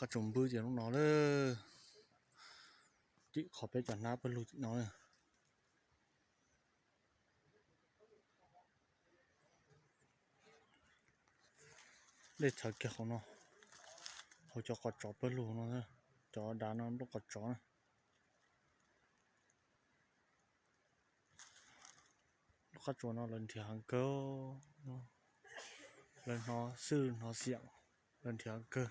Qab tsuas npwb ces lub no lawm. Tim qhov peb cov hnab pawg lug tim no na. Dej txhawv kiag hauv no, hauv cov qos tsov pawg lug no, cov dav no nplooj qos tsov na. Lub qab tsuas no lawv nrhiav heev kawg, lawv hnov xwb hnov xiam, lawv nrhiav heev kawg.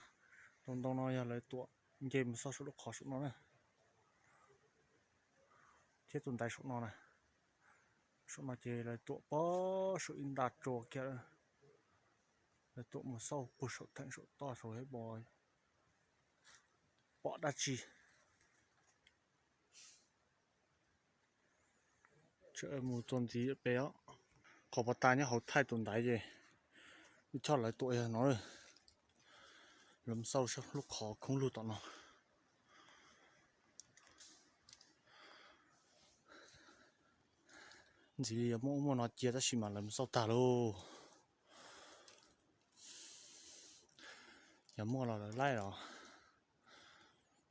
Ntoo ntoo no yog lawv tuam nce mus xauj saum lub qhov saum no na, thiab tus ntaiv saum no na. Saum no ces lawv tuam pob saum ib nta tsua kiag, lawv tuam mus xauj puag saum theem saum toj saud pom dab tsi. Mus txuas ntxiv pem os, qhov pov tas nyob hauv thaij tus ntaiv ces ib choj lawv tuam yog no. Lawv mus xauj lub qhov khoob lug tom no. Ntxiv yuav muaj ub muaj no cia tab sis mas lawv mus xauj tag lauj. Yog muaj los lawv laij los,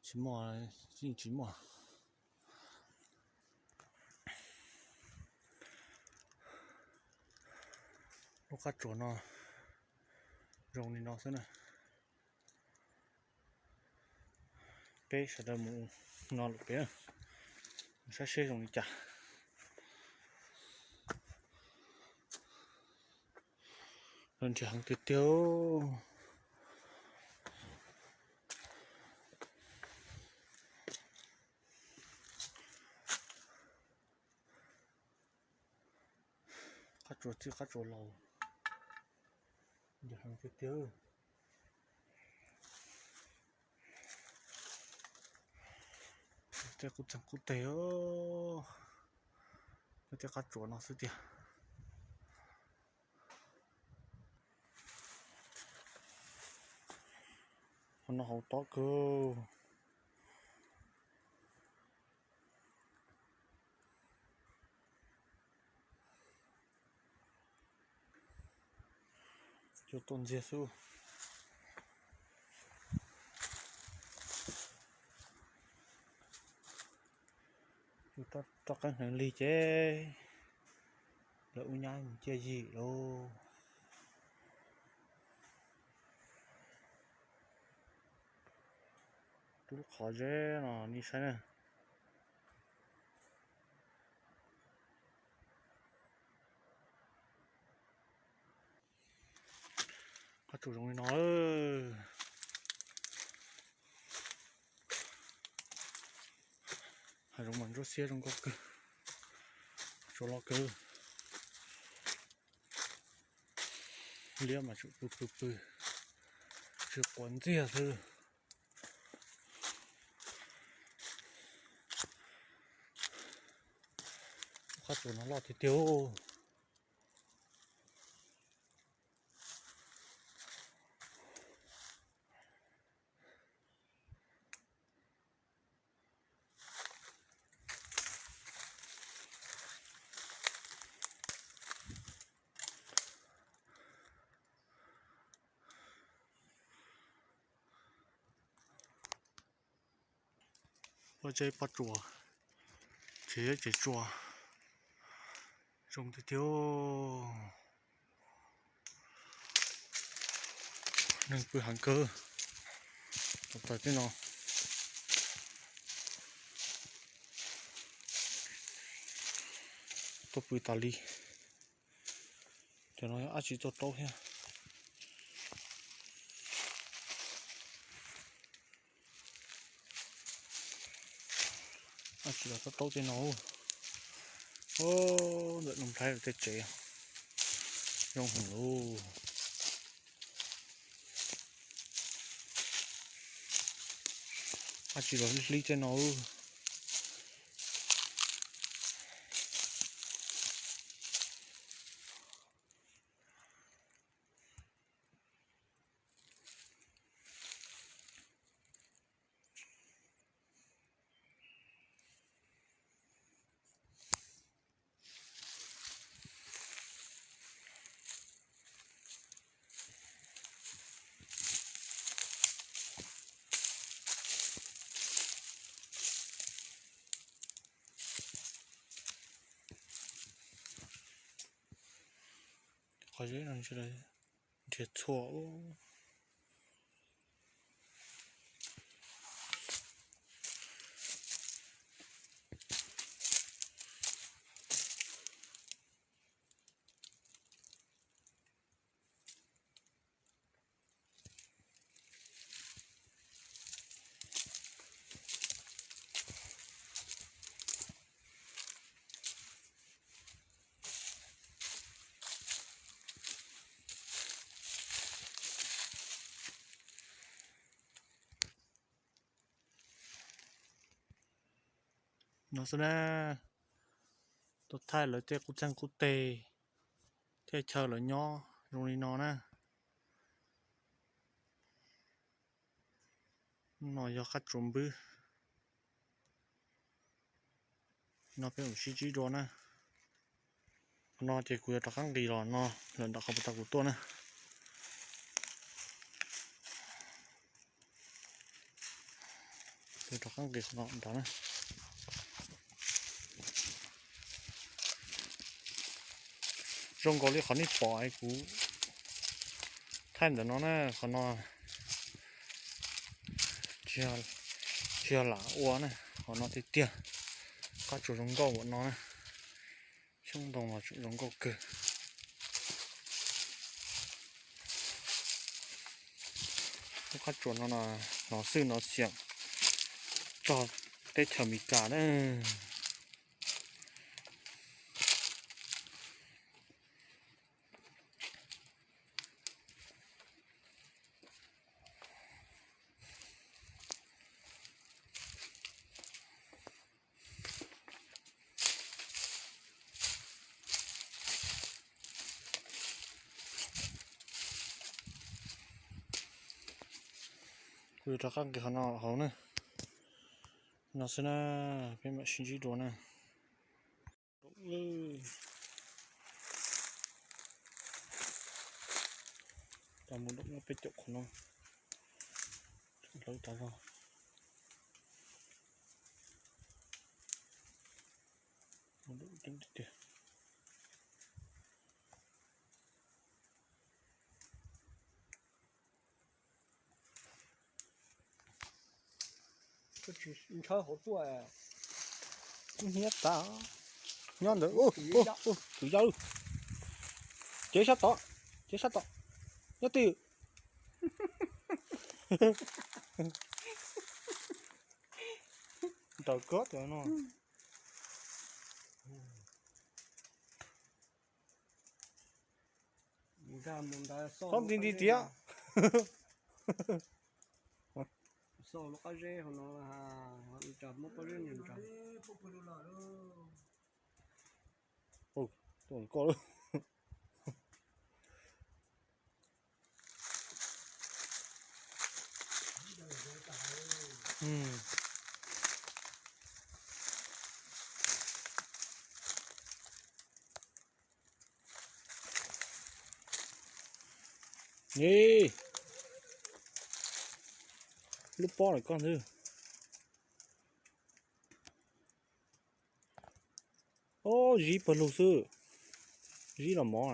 tsis muaj yeej tsis muaj. Lub qab tsuas no zoo li no xwb na. Peb sawv daws mus no lawm peb, saib seb zoo li cas. Lawv nrhiav heev tiag tiag. Qab tsuas txij qab tsuas laus, nrhiav heev tiag tiag. Tej qub txeeg qub teg, tej qab tsuas no xwb tiag. Qhov no hauv tob kawg. Cua tuaj ntxiag xwb. Cua roj qeeb hneev lig ces lawv ub nyab mus ciaj yim lauj. Rub lub qhov zeb no nej saib na. Qab tsuas zoo li no. Hav zoov mas ntsuab xiab zoo nkauj kawg, tsuas loj kawg. Liab mas tseem pw pw pw, tsis quav ntxiag xwb. Qab tsuas no loj tiag tiag. Pob zeb pob tsuas, tsev zeb tsev tsua, zoo tiag tiag. Neeg pw heev kawg. Tau taws tej no tuaj pw tas li. Cov no yog dab tsi tuaj raub thiab? Dab tsi los tuaj raub tej no? Ntawm Nuj Nplhaib tej tsev zoo heev lauj. Dab tsi los hlib tej no. Qhov zeb no nrhiav txhua. No xwb na, tuaj thaij lawv tej qub txeeg qub teg thiab chaw lawv nyob zoo li no na. No yog qab tsuas npwb. No peb mam sib ntsib dua na. Qhov no ces kuv yuav rov qab nqis los no lawm nram qhov puag ta kuv tuaj na. Kuv rov qab nqis qhov no nrad na. Zoo nkaus li qhov nej pom kuv thaij ntawm no na, qhov no tsis yog lam ua na, qhov no tiag tiag. Qab tsuas zoo nkauj npaum no na, xyoob ntoo los tseem zoo nkauj kawg. Lub qab tsuas no no xwb no xiam txog teb chaws Amelikas na. Kuv yuav rov qab nqis qhov no hauv na. No xwb na, peb mam sib ntsib dua na. Cov mus doom nyob peb caum qhov no. Hlawv tas zog. Mus doom ceeb tiag tiag. Ntshaw hauv tuaj, kub hnyiab tas. Nyob ntawd, tus yaj lug. Cev sab tod, cev sab tod. Nyob twj ywm. Nraws kawg tias no. Txhob nti nti tiag. Koj. Ni, lub pob lawm koj ntag. Ob, zib pawg lug xwb, zib los mov.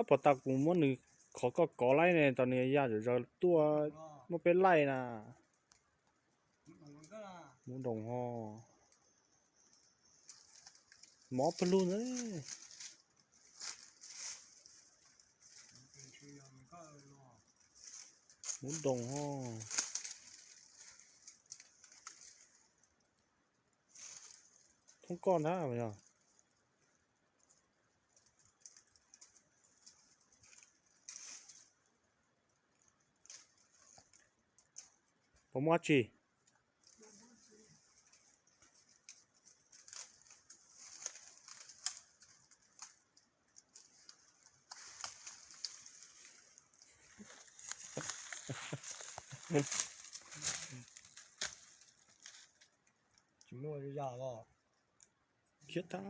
Puag ta kuv muab nws qhov koj kov laib ne, tos nws ya zom zaws tuaj muab peb laij na. Muv doos ho. Mov pawg lug na. Muv doos ho. Thoob koj ntag yog. Puas muaj dab tsi? Tsis muaj yam los khiav tag.